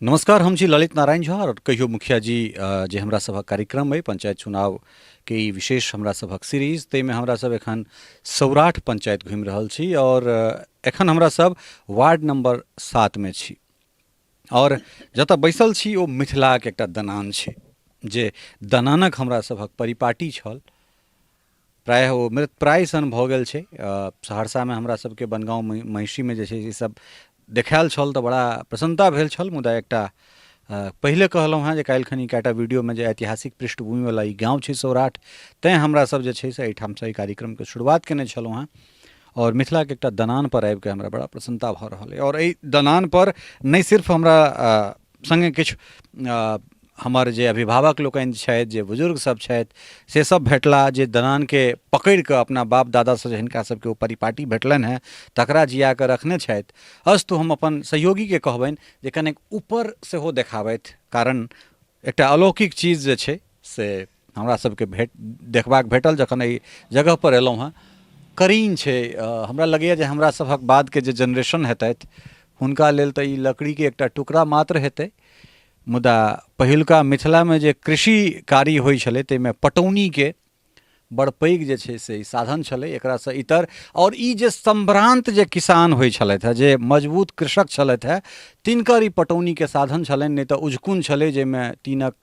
नमस्कार, हम छी ललित नारायण झा और कहियो मुखिया जी जे हमरा सभक कार्यक्रम अइ पंचायत चुनाव के ई विशेष हमरा सभक सीरीज, ताहिमे हमरा सब एखन सौराठ पंचायत घुमि रहल छी और एखन हमरा सब वार्ड नंबर 7 में छी और जतऽ बैसल छी ओ मिथिलाके एकटा दनान छै, जे दनानक हमरा सभक परिपाटी छल। प्रायः ओ मृतप्राय सन भऽ गेल छै। सहरसामे हमरा सबके बनगाँव महिषीमे जे छै से सब देखायल छल तऽ बड़ा प्रसन्नता भेल छल, मुदा एकटा पहिले कहलहुँ हेँ जे काल्हि खनी कएटा वीडियोमे जे ऐतिहासिक पृष्ठभूमिवला ई गाँव छै सौराठ, तैँ हमरा सब जे छै से एहिठामसँ एहि कार्यक्रमके शुरुआत केने छलहुँ हेँ और मिथिलाके एकटा दनानपर आबिकऽ हमरा बड़ा प्रसन्नता भऽ रहल अइ। और एहि दनानपर नहि सिर्फ हमरा सङ्गे किछु हमर जे अभिभावक लोकनि छथि, जे बुजुर्ग सब छथि, से सब भेटला जे दनानके पकड़िकऽ अपना बाप दादासँ जे हिनका सबके ओ परिपाटी भेटलनि हेँ तकरा जियाकऽ रखने छथि। अस्तु, हम अपन सहयोगीके कहबनि जे कनेक ऊपर सेहो देखाबथि, कारण एकटा अलौकिक चीज जे छै से हमरा सबके देखबाक भेटल जखन एहि जगहपर एलहुँ हेँ। करीन छै, हमरा लगैए जे हमरा सभक बादके जे जेनरेशन हेतथि हुनका लेल तऽ ई लकड़ीके एकटा टुकड़ा मात्र हेतै, मुदा पहिलुका मिथिलामे जे कृषि कार्य होइ छलै ताहिमे पटौनीके बड़ पैघ जे छै से ई साधन छलै। एकरासँ इतर आओर ई जे सम्भ्रान्त जे किसान होइ छलथि हेँ, जे मजबूत कृषक छलथि हेँ, तिनकर ई पटौनीके साधन छलनि, नहि तऽ उझकुन छलै जाहिमे तीनक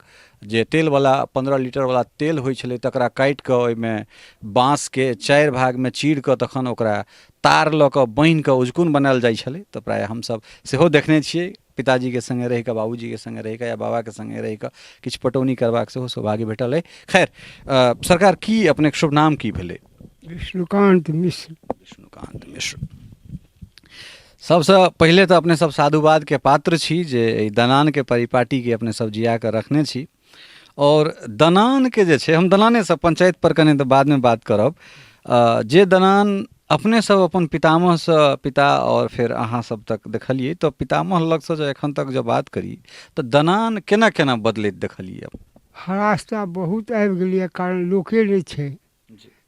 जे तेलवला 15 लीटरवला तेल होइ छलै तकरा काटिकऽ ओहिमे बाँसके 4 भागमे चीरिकऽ तखन ओकरा तार लऽ कऽ बान्हिकऽ उझकुन बनायल जाइ छलै। तऽ प्रायः हमसभ सेहो देखने छियै, पिताजीके सङ्गे रहिकऽ, बाबूजीके सङ्गे रहिकऽ या बाबाके सङ्गे रहिकऽ किछु पटौनी करबाक सेहो सौभाग्य भेटल अइ। खैर, सरकार, की अपनेके शुभ नाम की भेलै? विष्णुकान्त मिश्र। विष्णुकान्त मिश्र। सबसँ पहिले तऽ अपने सब साधुवादके पात्र छी जे एहि दनानके परिपाटीके अपने सब जिया कऽ रखने छी। और दनानके जे छै, हम दनानेसँ पंचायत पर कने तऽ बादमे बात करब, जे दनान अपने सब अपन पितामहसँ पिता और फेर अहाँ सब तक देखलियै, तऽ पितामह लगसँ जे एखन तक जँ बात करी तऽ दनान केना केना बदलैत देखलियै? हरास्ता बहुत आबि गेलैए, कारण लोके नहि छै।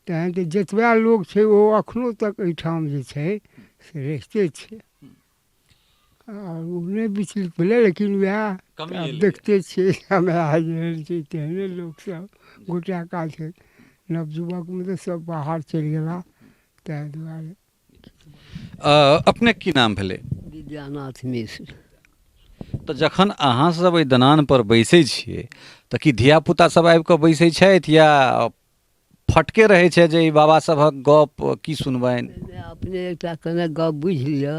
तहन तऽ जतबा लोक छै ओ एखनो तक एहिठाम जे छै से रहिते छै आओर ओ नहि विचलित भेलै, लेकिन वएह आब देखते छियै समय आबि रहल छै तेहने लोकसब गोटा काल छै। नवयुवकमे तऽ सब बाहर चलि गेला, ताहि दुआरे। अपने की नाम भेलै? विद्यानाथ मिश्र। तऽ जखन अहाँ सब एहि दनान पर बैसै छियै तऽ की धियापुता सब आबि कऽ बैसै छथि या फटके रहै छै जे ई बाबा सभक गप की सुनबनि? अपने एकटा कने गप बुझि लिअ।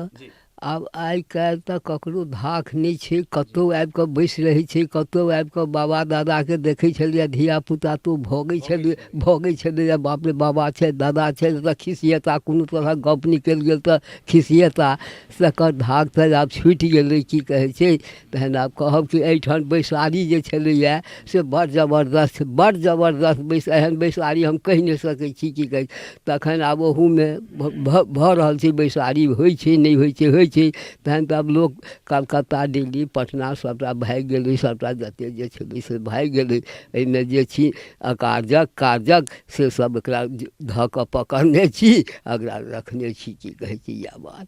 आब आइ काल्हि तऽ ककरो धाख नहि छै, कतहु आबि कऽ बैसि रहै छै, कतहु आबि कऽ बाबा दादाके देखै छलियै धियापुता तऽ ओ भगै छलै, भगै छलैए, बाप रे बाबा छै, दादा छै, तऽ खिसिएता, कोनो तरहक गप निकलि गेल तऽ खिसिएता। तकर धाक तऽ आब छुटि गेलै, की कहै छै। तहन आब कहब कि एहिठाम बैसारी जे छलैए से बड़ जबरदस्त, बड़ जबरदस्त बैस, एहन बैसारी हम कहि नहि सकै छी, की कहै। तखन आब ओहूमे भऽ रहल छै बैसारी, होइ छै नहि होइ छै, होइ छै। तहन तऽ आब लोक कलकत्ता, दिल्ली, पटना सभटा भागि गेलै, सभटा जतेक जे छलै से भागि गेलै। एहिमे जे छी अकारजक कारजक से सब एकरा धऽ कऽ पकड़ने छी, एकरा रखने छी, की कहै छै, इएह बात।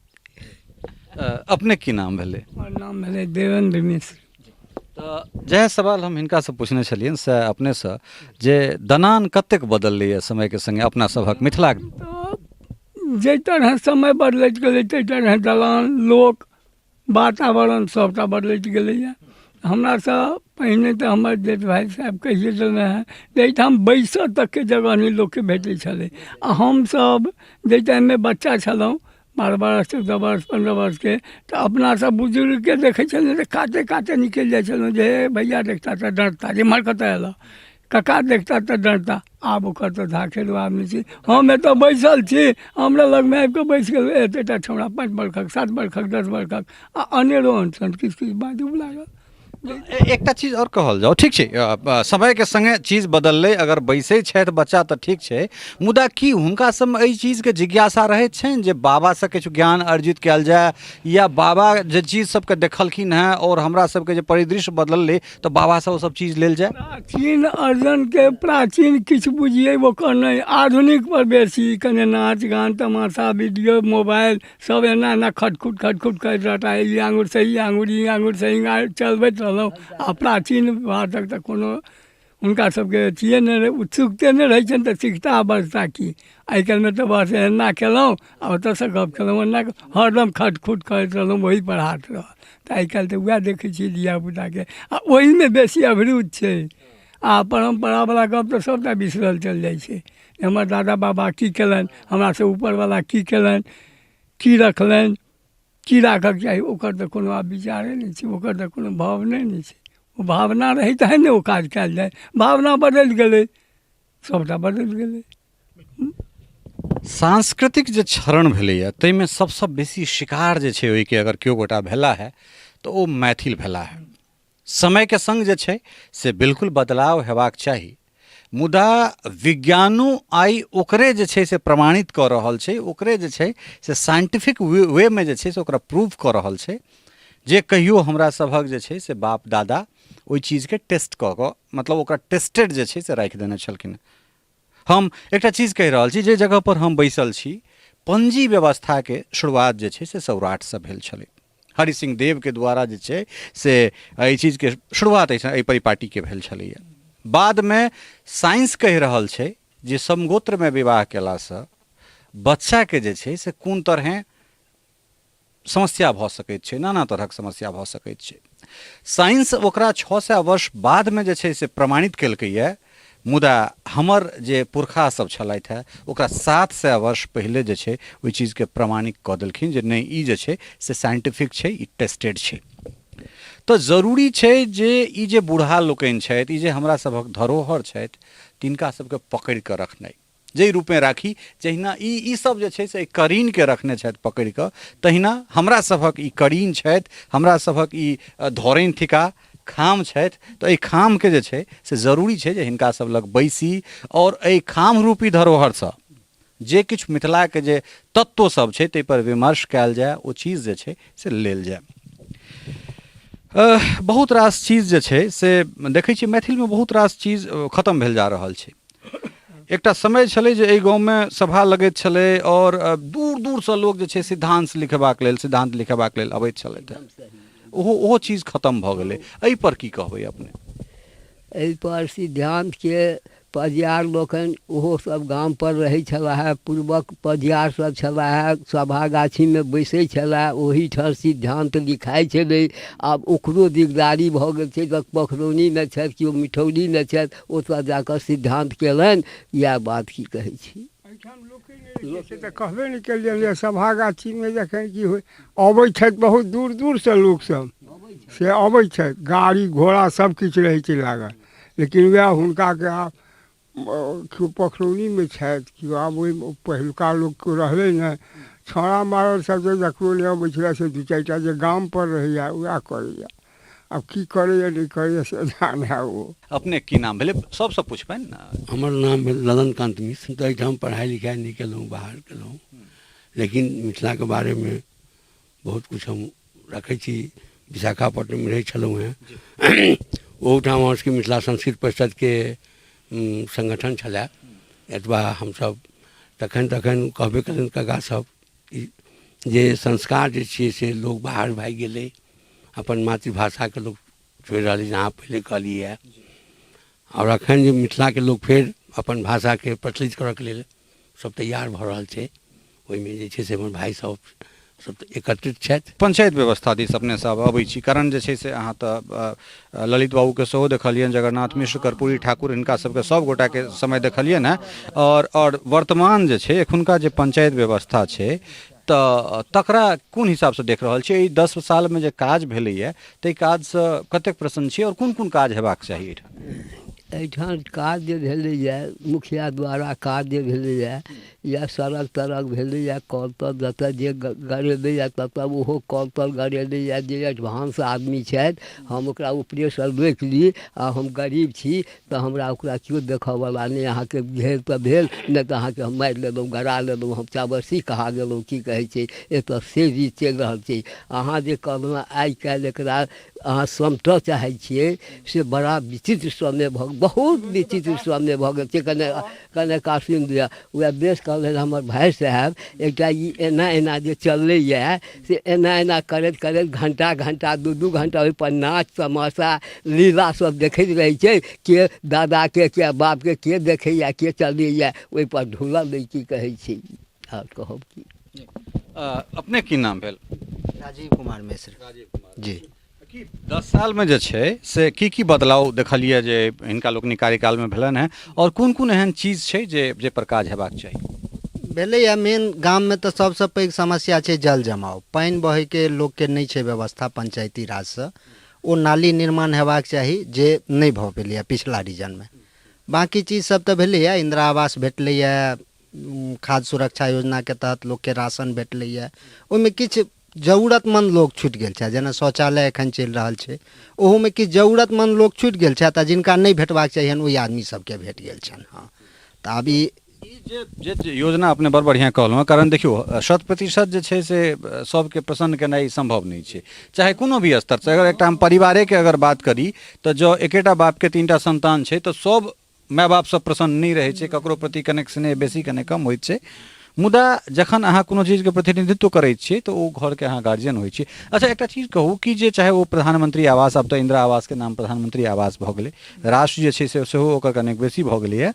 अपने की नाम भेलै? हमर नाम भेलै देवेन्द्र मिश्र। तऽ जएह सवाल हम हिनकासँ पूछने छलियनि से अपनेसँ, जे दनान कतेक बदललैए समयके सङ्गे अपना सभक मिथिलाके? तऽ जाहि तरहे समय बदलैत गेलै ताहि तरहे दलान, लोक, वातावरण सभटा बदलैत गेलैए। हमरासँ पहिने तऽ हमर जेठ भाइ साहेब कहिए देने हँ जे एहिठाम बैसऽ तकके जगह नहि लोकके भेटै छलै। आ हमसभ जाहि टाइममे बच्चा छलहुँ, 12 वर्ष, 14 वर्ष, 15 वर्षके, तऽ अपना सब बुजुर्गके देखै छलियै तऽ काते काते निकलि जाइ छलहुँ जे हे भैया देखता तऽ डँटता जे एम्हर कतऽ अयलऽ, कका देखता तऽ डँटता। आब ओकर तऽ धाखे आब नहि छै। हम एतऽ बैसल छी, हमरा लगमे आबि कऽ बैस गेल एतेटा छौड़ा, 5 बरखक, 7 बरखक, 10 बरखक, आ अनेरो अनसन किछु किछु बाजू लागल। एकटा चीज आओर कहल जाउ, ठीक छै, समयके सङ्गे चीज बदललै, अगर बैसै छथि बच्चा तऽ ठीक छै, मुदा की हुनका सबमे एहि चीजके जिज्ञासा रहैत छनि जे बाबासँ किछु ज्ञान अर्जित कयल जाय, या बाबा जे चीज सबके देखलखिन हेँ आओर हमरा सबके जे परिदृश्य बदललै तऽ बाबासँ ओ सब चीज लेल जाय? प्राचीन अर्जनके प्राचीन किछु बुझियै ओकर नहि, आधुनिक पर बेसी कने नाच गान तमाशा वीडियो मोबाइल सब एना एना खटखुट खटखुट करैत रहता, ई आङ्गुरसँ ई आङ्गुर, ई आङ्गुरसँ ई आङ्गुर चलबैत रहलहुँ। आ प्राचीन बातक तऽ कोनो हुनका सबके अथिये नहि रहै, उत्सुकते नहि रहै छनि तऽ सिखता आ बजता की। आइ काल्हिमे तऽ बस एना केलहुँ आ ओतऽसँ गप केलहुँ, एना हरदम खटखुट करैत रहलहुँ, ओहीपर हाथ रहल। तऽ आइ काल्हि तऽ वएह देखै छियै धियापुताके आ ओहीमे बेसी अभिरुचि छै। आ परम्परावला गप तऽ सबटा बिसरल चलि जाइ छै। हमर दादा बाबा की केलनि, हमरासँ ऊपरवला की केलनि, की रखलनि, की राखऽके चाही, ओकर तऽ कोनो आब विचारे नहि छै, ओकर तऽ कोनो भावने नहि छै। ओ भावना रहै तहन ने ओ काज कयल जाय। भावना बदलि गेलै, सबटा बदलि गेलै। सांस्कृतिक जे क्षरण भेलैए ताहिमे सबसँ बेसी शिकार जे छै ओहिके अगर केओ गोटा भेला है तऽ ओ मैथिल भेला है। समयके सङ्ग जे छै से बिल्कुल बदलाव हेबाक चाही, मुदा विज्ञानो आइ ओकरे जे छै से प्रमाणित कऽ रहल छै, ओकरे जे छै से साइंटिफिक वेमे जे छै से ओकरा प्रूव कऽ रहल छै जे कहियो हमरा सभक जे छै से बाप दादा ओहि चीजके टेस्ट कऽ कऽ, मतलब ओकरा टेस्टेड जे छै से राखि देने छलखिन। हम एकटा चीज कहि रहल छी, जे जगहपर हम बैसल छी पंजी व्यवस्थाके शुरुआत जे छै से सौराठसँ भेल छलै। हरि सिंह देवके द्वारा जे छै से एहि चीजके शुरुआत एहि परिपाटीके भेल छलैए। बादमे साइंस कहि रहल छै जे समगोत्रमे विवाह केलासँ बच्चाके जे छै से कोन तरहेँ समस्या भऽ सकैत छै, नाना तरहक समस्या भऽ सकैत छै। साइंस ओकरा 600 वर्ष बादमे जे छै से प्रमाणित केलकैए, मुदा हमर जे पुरखा सब छलथि हेँ ओकरा 700 वर्ष पहिले जे छै ओहि चीजके प्रमाणित कऽ देलखिन जे नहि, ई जे छै से साइंटिफिक छै, ई टेस्टेड छै। तऽ जरूरी छै जे ई जे बूढ़ा लोकनि छथि, ई जे हमरा सभक धरोहर छथि, तिनका सबके पकड़ि कऽ रखनाइ, जाहि रूपेँ राखी, जहिना ई सब जे छै से एहि करीनके रखने छथि पकड़ि कऽ, तहिना हमरा सभक ई करीन छथि, हमरा सभक ई धोरनि थिका, खाम छथि। तऽ एहि खामके जे छै से जरूरी छै जे हिनका सब लग बैसी आओर एहि खाम रूपी धरोहरसँ जे किछु मिथिलाके जे तत्व सब छै ताहिपर विमर्श कयल जाय, ओ चीज जे छै से लेल जाय। बहुत रास चीज जे छै से देखै छियै मैथिलमे बहुत रास चीज खतम भेल जा रहल छै। एकटा समय छलै जे एहि गाँवमे सभा लगैत छलै आओर दूर दूरसँ लोक जे छै सिद्धांत लिखेबाक लेल, सिद्धांत लिखेबाक लेल अबैत छलथि। ओहो ओहो चीज खतम भऽ गेलै। एहिपर की कहबै अपने? एहिपर सिद्धान्तके पजियार लोकनि ओहो सब गामपर रहै छलाह हे, पूर्वक पजियार सब छलाह हे, सभा गाछीमे बैसै छलाह, ओहीठाम सिद्धान्त लिखाइ छलै। आब ओकरो दिगदारी भऽ गेल छै। तऽ पोखरौनीमे छथि केओ, मिठौलीमे छथि, ओतऽ जाकऽ सिद्धान्त केलनि। इएह बात की कहै छी। एहिठाम लोके नहि रहै छै से तऽ कहबे नहि केलियनि जे सभा गाछीमे जखन की होइ, अबै छथि बहुत दूर दूरसँ लोकसब से अबै छथि, गाड़ी घोड़ा सब किछु रहै छै लागल, लेकिन वएह हुनकाके आब केओ पोखरौनीमे छथि, केओ आब ओहि पहिलुका लोक केओ रहलै नहि। छौड़ा मारल सब जे जकरो नहि अबै छलै से दू चारिटा जे गामपर रहैए वएह करैए। आब की करैए नहि करैए से जानै ओ। अपने की नाम भेलै? सबसँ पुछबनि ने। हमर नाम भेल ललन कान्त मिश्र। तऽ एहिठाम पढ़ाइ लिखाइ नहि केलहुँ, बाहर केलहुँ, लेकिन मिथिलाके बारेमे बहुत किछु हम रखै छी। विशाखापट्टनममे रहै छलहुँ हेँ, ओहूठाम हमर सबके मिथिला संस्कृत परिषदके सङ्गठन छलए। एतबा हमसब तखन तखन कहबे केलनि काका सब जे संस्कार जे छियै से लोक बाहर भागि गेलै, अपन मातृभाषाके लोक छोड़ि रहल अछि, अहाँ पहिले कहलियै। आओर एखन जे मिथिलाके लोक फेर अपन भाषाके प्रचलित करऽके लेल सब तैयार भऽ रहल छै, ओहिमे जे छै से हमर भाय सब सब एकत्रित छथि। पंचायत व्यवस्था दिस अपने सब अबै छी, कारण जे छै से अहाँ तऽ ललित बाबूके सेहो देखलियनि, जगन्नाथ मिश्र, कर्पूरी ठाकुर, हिनका सबके सब गोटाके समय देखलियनि हेँ। आओर वर्तमान जे छै एखुनका जे पंचायत व्यवस्था छै तऽ तकरा कोन हिसाबसँ देख रहल छियै? एहि 10 सालमे जे काज भेलैए ताहि काजसँ कतेक प्रसन्न छी आओर कोन कोन काज हेबाक चाही एहिठाम? एहिठाम काज जे भेलैए, मुखिया द्वारा काज जे भेलैए, या सड़क तड़क भेलैए, कल तल जतऽ जे गड़ेलैए ततऽ ओहो कल तल गड़ेलैए। जे एडवांस आदमी छथि, हम ओकरा ऊपरेसँ रोकि ली आ हम गरीब छी तऽ हमरा ओकरा केओ देखऽवला नहि। अहाँके भेल तऽ भेल, नहि तऽ अहाँके हम मारि लेलहुँ, गड़ा लेलहुँ, हम चाबरसी कहा गेलहुँ। की कहै छै, एतऽ से रीत चलि रहल छै। अहाँ जे कहलहुँ आइ काल्हि एकरा अहाँ समटऽ चाहै छियै, से बड़ा विचित्र समय भऽ, बहुत विचित्र समय भऽ गेल छै। कने कने कासिम दिअ, उएह बेस कहलनि हमर भाय साहेब। एकटा ई एना एना जे चललैए से एना एना करैत करैत घण्टा घण्टा, दू दू घण्टा ओहिपर नाच तमाशा लीला सब देखैत रहै छै। के दादाके, के बापके, के देखैए, के चलैए, ओहिपर ढुलल अइ। की कहै छै, आर कहब की। अपने की नाम भेल? राजीव कुमार मिश्र। राजीव कुमार जी। की 10 सालमे जे छै से की की बदलाव देखलियै जे हिनका लोकनिक कार्यकालमे भेलनि हेँ, आओर कोन कोन एहन चीज छै जे जाहिपर काज हेबाक चाही? भेलैए, मेन गाममे तऽ सभसँ पैघ समस्या छै जल जमाव, पानि बहैके लोकके नहि छै व्यवस्था पंचायती राजसँ। ओ नाली निर्माण हेबाक चाही जे नहि भऽ पेलैए पिछला रीजनमे। बाँकी चीज सब तऽ भेलैए, इन्दिरा आवास भेटलैए, खाद्य सुरक्षा योजनाके तहत लोकके राशन भेटलैए। ओहिमे किछु जरूरतमन्द लोक छुटि गेल छथि, जेना शौचालय एखन चलि रहल छै, ओहूमे किछु जरूरतमन्द लोक छुटि गेल छथि आ जिनका नहि भेटबाक चाहियनि ओहि आदमी सबके भेट गेल छनि। हँ, तऽ आब ई ई जे जे योजना अपने बड़ बढ़िआँ कहलहुँ, कारण देखियौ, 100% जे छै से सबके प्रसन्न केनाइ सम्भव नहि छै, चाहे कोनो भी स्तरसँ। अगर एकटा हम परिवारेके अगर बात करी तऽ जँ एकेटा बापके 3टा सन्तान छै तऽ सब माय बापसँ प्रसन्न नहि रहै छै, ककरो प्रति कनेक स्नेह बेसी कने कम होइत छै। मुदा जखन अहाँ कोनो चीजके प्रतिनिधित्व करै छियै तऽ ओ घरके अहाँ गार्जियन होइ छियै। अच्छा, एकटा चीज कहू कि जे चाहे ओ प्रधानमंत्री आवास, आब तऽ इन्दिरा आवासके नाम प्रधानमंत्री आवास भऽ गेलै, राशि जे छै से सेहो ओकर कनेक बेसी भऽ गेलैए,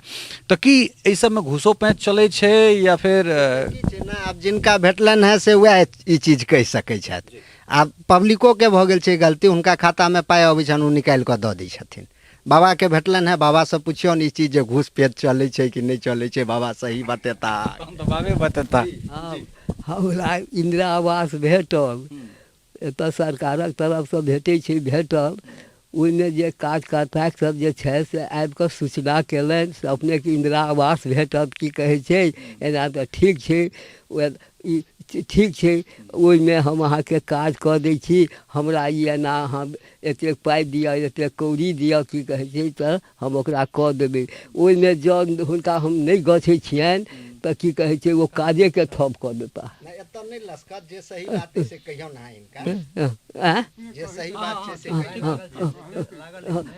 तऽ की एहि सबमे घूसो पैंच चलै छै या फेर? की छै ने, आब जिनका भेटलनि हेँ से वएह ई चीज कहि सकै छथि। आब पब्लिकोके भऽ गेल छै गलती, हुनका खातामे पाइ अबै छनि, ओ निकालि कऽ दऽ दै छथिन। बाबाके भेटलनि हेँ, बाबासँ पुछियौन ई चीज जे घूस पेच चलै छै कि नहि चलै छै, बाबा सही बतेता। तहन तऽ बाबे बतेता। हँ, हमरा इन्दिरा आवास भेटल, एतऽ सरकारक तरफसँ भेटै छै, भेटल। ओहिमे जे कार्यकर्ता सब जे छथि से आबिकऽ सूचना कयलनि से अपनेके इन्दिरा आवास भेटत, की कहै छै, एना तऽ ठीक छै, ई ठीक छै, ओहिमे हम अहाँके काज कऽ दै छी, हमरा ई एना अहाँ एतेक पाइ दिअ, एतेक कौड़ी दिअ, की कहै छै, तऽ हम ओकरा कऽ देबै। ओहिमे जँ हुनका हम नहि गछै छियनि तऽ की कहै छै, ओ काजेके ठप कऽ देता। नहि, एतऽ नहि लसकत, जे सही बात छै से कहियौ ने हिनका। आँय? जे सही बात छै से कहियौ।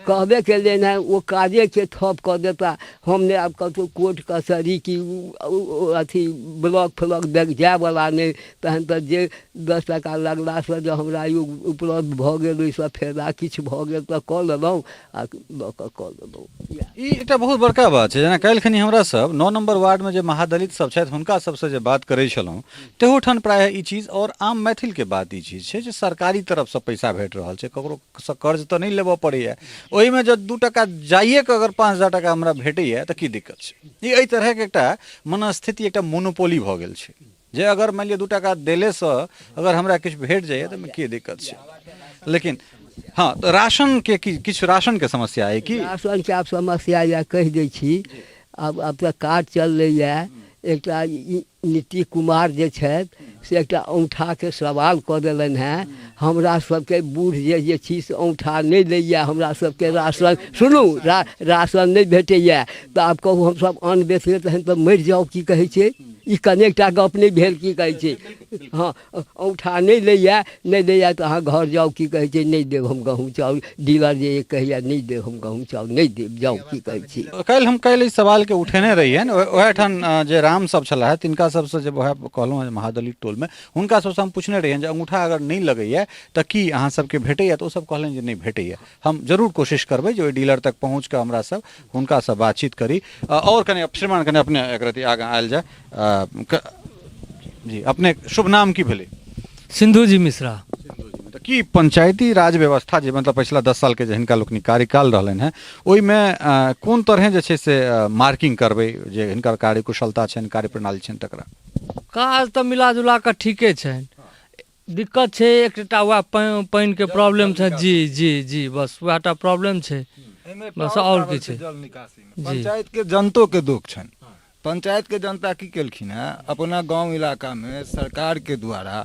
कहबे केलियनि हेँ, ओ काजेके ठप कऽ देता। हम नहि आब कतहु कोर्ट कचहरी कि अथी ब्लॉक फ्लॉक देख जायवला नहि। तहन तऽ जे 10 टाका लगलासँ जँ हमरा ई उपलब्ध भऽ गेल, ओहिसँ फायदा किछु भऽ गेल तऽ कऽ लेलहुँ आ लऽ कऽ कऽ लेलहुँ। ई एकटा बहुत बड़का बात छै। जेना काल्हि खनी हमरा सब 9 नम्बर वार्डमे जे महादलित सब छथि हुनका सबसँ जे बात करै छलहुँ तहू ठाम प्रायः ई चीज आओर आम मैथिलके बात ई चीज छै जे सरकारी तरफसँ पैसा भेट रहल छै, ककरोसँ कर्ज तऽ नहि लेबऽ पड़ैए, ओहिमे जँ 2 टाका जाइएके अगर 5000 टाका हमरा भेटैए तऽ की दिक्कत छै? ई एहि तरहके एकटा मनस्थिति, एकटा मोनोपोली भऽ गेल छै जे अगर मानि लिअ 2 टाका देलेसँ अगर हमरा किछु भेट जाइए तऽ ओहिमे की दिक्कत छै? लेकिन हँ, तऽ राशनके की किछु राशनके समस्या अइ की? राशनके आब समस्या यए, कहि दै छी। आब तऽ कार्ड चललैए। एकटा नीतीश कुमार जे छथि से एकटा औँठाके सवाल कऽ देलनि हेँ। हमरा सबके बूढ़ जे जे छी से औँठा नहि लैए, हमरा सबके राशन, सुनू, राशन नहि भेटैए। तऽ आब कहू, हमसब अन्न बेचबै तहन तऽ मरि जाउ, की कहै छै? ई कनेकटा गप नहि भेल, की कहै छै। हँ, औँठा नहि लैए, नहि लैए तऽ अहाँ घर जाउ, की कहै छै, नहि देब हम गहूँम चाउर। डीलर जे कहैए नहि देब हम गहूँम चाउर, नहि देब, जाउ, की कहै छी। काल्हि हम काल्हि एहि सवालके उठेने रहियनि ओएह ठाम जे राम सब छलाह तिनका सबसँ, जे ओएह कहलहुँ हेँ महादलित टोलमे, हुनका सबसँ हम पुछने रहियनि जे अङ्गूठा अगर नहि लगैए तऽ की अहाँ सबके भेटैए? तऽ ओसब कहलनि जे नहि भेटैए। हम जरूर कोशिश करबै जे ओहि डीलर तक पहुँच कऽ हमरा सब हुनकासँ बातचीत करी। आओर कनि श्रीमान, कनि अपने एक रति आगाँ आयल जाय। जी, अपने शुभ नाम की भेलै? सिन्धु जी मिश्रा। तऽ की पंचायती राज व्यवस्था जे मतलब पछिला 10 सालके जे हिनका लोकनिक कार्यकाल रहलनि हेँ ओहिमे कोन तरहें जे छै से मार्किंग करबै जे हिनकर कार्यकुशलता छनि, कार्यप्रणाली छनि तकरा? काज तऽ मिला जुला कऽ ठीके छनि, दिक्कत छै एकटा वएह पानिके प्रॉब्लम छै। जी जी जी, बस वएह टा प्रॉब्लम छै। एहिमे एकटा बस आओर कारण किछु छै जल निकासीमे जी। पंचायतके जनतोके दोख छनि पंचायतके जनता की केलखिन हेँ अपना गाँव इलाकामे सरकारके द्वारा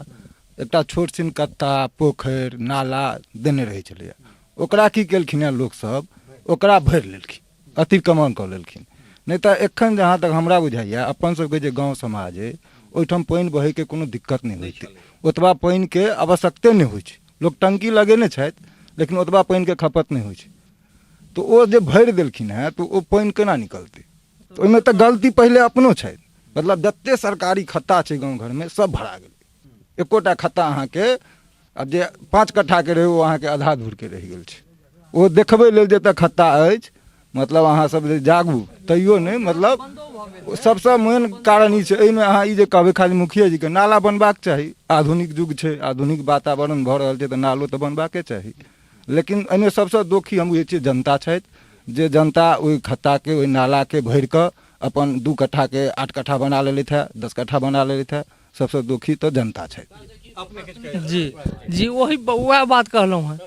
एकटा छोट छिन कत्ता पोखरि नाला देने रहै छलैए ओकरा की केलखिन हेँ लोकसभ ओकरा भरि लेलखिन अतिक्रमण कऽ लेलखिन नहि तऽ एखन जहाँ तक हमरा बुझाइए अपन सबके जे गाँव समाज अइ ओहिठाम पानि बहैके कोनो दिक्कत नहि होइतै ओतबा पानिके आवश्यकते नहि होइ छै लोक टंकी लगेने छथि लेकिन ओतबा पानिके खपत नहि होइ छै तऽ ओ जे भरि देलखिन हेँ तऽ ओ पानि केना निकलतै तऽ ओहिमे तऽ गलती पहिले अपनो छथि मतलब जते सरकारी खत्ता छै गाँव घरमे सब भरा गेलै एकोटा खत्ता अहाँके आब जे पाँच कट्ठाके रहै ओ अहाँके आधा धूरके रहि गेल छै ओ देखबै लेल जे एतऽ खत्ता अछि मतलब अहाँ सब जे जागू तैयो नहि मतलब सबसँ मेन कारण ई छै एहिमे अहाँ ई जे कहबै खाली मुखिये जीके नाला बनबाक चाही आधुनिक युग छै आधुनिक वातावरण भऽ रहल छै तऽ नालो तऽ बनबाके चाही लेकिन एहिमे सबसँ दोषी हम बुझै छियै जनता छथि जे जनता ओहि खत्ताके ओहि नालाके भरि कऽ अपन दू कट्ठाके आठ कट्ठा बना लेलथि हेँ दस कट्ठा बना लेलथि हेँ सबसँ दुखी तऽ जनता छथि जी जी ओही उएह बात कहलहुँ हेँ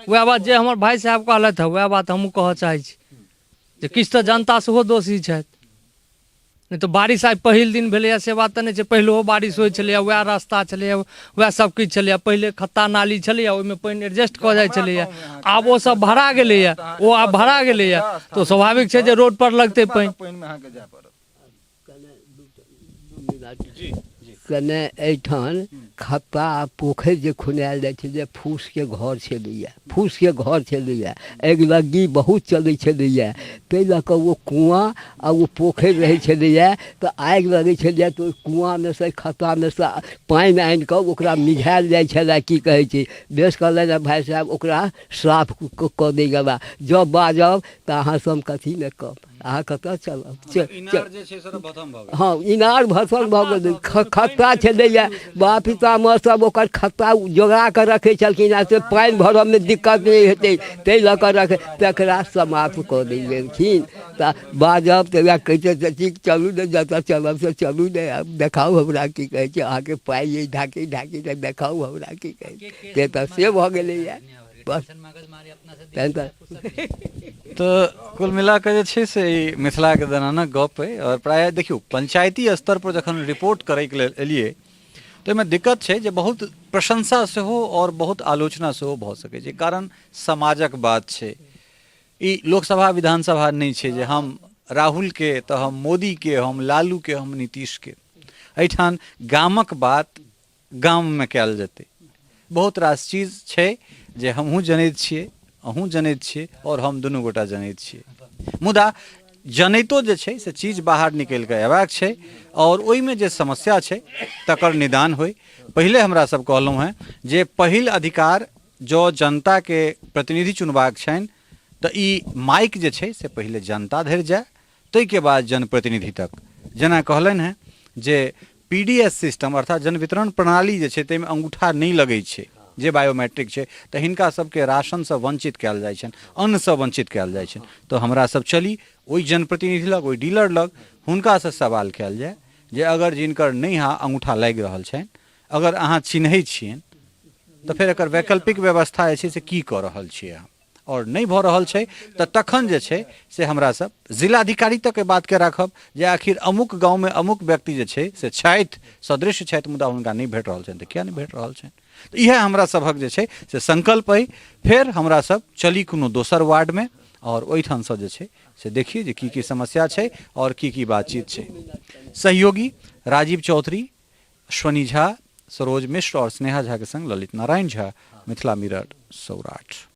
उएह बात जे हमर भाय साहेब कहलथि हेँ उएह बात हमहूँ कहऽ चाहै छी जे किछु तऽ जनता सेहो दोषी छथि नहि तऽ बारिश आइ पहिल दिन भेलैए से बात तऽ नहि छै पहिलहो बारिश होइ छलैए उएह रास्ता छलैए उएह सब किछु छलैए पहिले खत्ता नाली छलैए ओहिमे पानि एडजस्ट कऽ जाइ छलैए आब ओ सब भरा गेलैए ओ आब भरा गेलैए तऽ स्वाभाविक छै जे रोड पर लगतै पानि पानिमे अहाँके जाय पड़त कने एहिठाम खत्ता आ पोखरि जे खुनायल जाइ छै जे फूसके घर छलैए फूसके घर छलैए अगिलग्गी बहुत चलै छलैए ताहि लऽ कऽ ओ कुआँ आ ओ पोखरि रहै छलैए तऽ आगि लगै छलैए तऽ ओहि कुआँमे सँ खत्तामे सँ पानि आनि कऽ ओकरा मिझायल जाइ छलए की कहै छै बेस कहलनि भाय साहेब ओकरा साफ कऽ दै गेला जँ बाजब तऽ अहाँसँ हम कथी नहि कहब अहाँ कतऽ चलब इनार जे छै सर भथम भऽ गेल हँ इनार भसल भऽ गेलै खत्ता छलैए बाप पितामह सब ओकर खत्ता जोगा कऽ रखै छलखिन हँ से पानि भरऽमे दिक्कत नहि हेतै ताहि लऽ कऽ रखै तकरा समाप्त कऽ देल गेलखिन तऽ बाजब तऽ वएह कहै छै ठीक चलू ने जतऽ चलब से चलू ने आब देखाउ हमरा की कहै छै अहाँके पाइ अइ ढाकी ढाकी तऽ देखाउ हमरा की कहै छै से तऽ से भऽ गेलैए बस तहन तऽ तऽ कुल मिला कऽ जे छै से ई मिथिलाके दनानक गप अइ आओर प्रायः देखियौ पंचायती स्तर पर जखन रिपोर्ट करैके लेल एलियै तऽ ओहिमे दिक्कत छै जे बहुत प्रशंसा सेहो आओर बहुत आलोचना सेहो भऽ सकै छै कारण समाजक बात छै ई लोकसभा विधानसभा नहि छै जे हम राहुलके तऽ हम मोदीके हम लालूके हम नीतीशके एहिठाम गामक बात गाममे कयल जेतै बहुत रास चीज छै जे हमहूँ जनैत छियै अहूँ जनैत छियै आओर हम दुनू गोटा जनैत छियै मुदा जनैतो जे छै से चीज बाहर निकलि कऽ अयबाक छै आओर ओहिमे जे समस्या छै तकर निदान होइ पहिले हमरा सब कहलहुँ हेँ जे पहिल अधिकार जँ जनताके प्रतिनिधि चुनबाक छनि तऽ ई माइक जे छै से पहिले जनता धरि जाय ताहिके बाद जनप्रतिनिधि तक जेना कहलनि हेँ J P D S system अर्थात जन वितरण प्रणाली जे छै ताहिमे अङ्गूठा नहि लगै छै जे बायोमेट्रिक छै तऽ हिनका सबके राशनसँ वञ्चित कयल जाइ छनि अन्नसँ वञ्चित कयल जाइ छनि तऽ हमरा सब चली ओहि जनप्रतिनिधि लग ओहि डीलर लग हुनकासँ सवाल कयल जाय जे अगर जिनकर नहि अङ्गूठा लागि रहल छनि अगर अहाँ चिन्है छियनि तऽ फेर एकर वैकल्पिक व्यवस्था जे छै से की कऽ रहल छियै अहाँ आओर नहि भऽ रहल छै तऽ तखन जे छै से हमरा सब जिलाधिकारी तक एहि बातके राखब जे आखिर अमुक गाँवमे अमुक व्यक्ति जे छै से छथि सदृश छथि मुदा हुनका नहि भेट रहल छनि तऽ किया नहि भेट रहल छनि तऽ इएह हमरा सभक जे छै से संकल्प अइ फेर हमरा सब चली कोनो दोसर वार्डमे आओर ओहिठामसँ जे छै से देखिए जे की की समस्या छै आओर की की बातचीत छै सहयोगी राजीव चौधरी अश्वनी झा सरोज मिश्र और स्नेहा झा के संग ललित नारायण झा मिथिला मिरर सौराठ।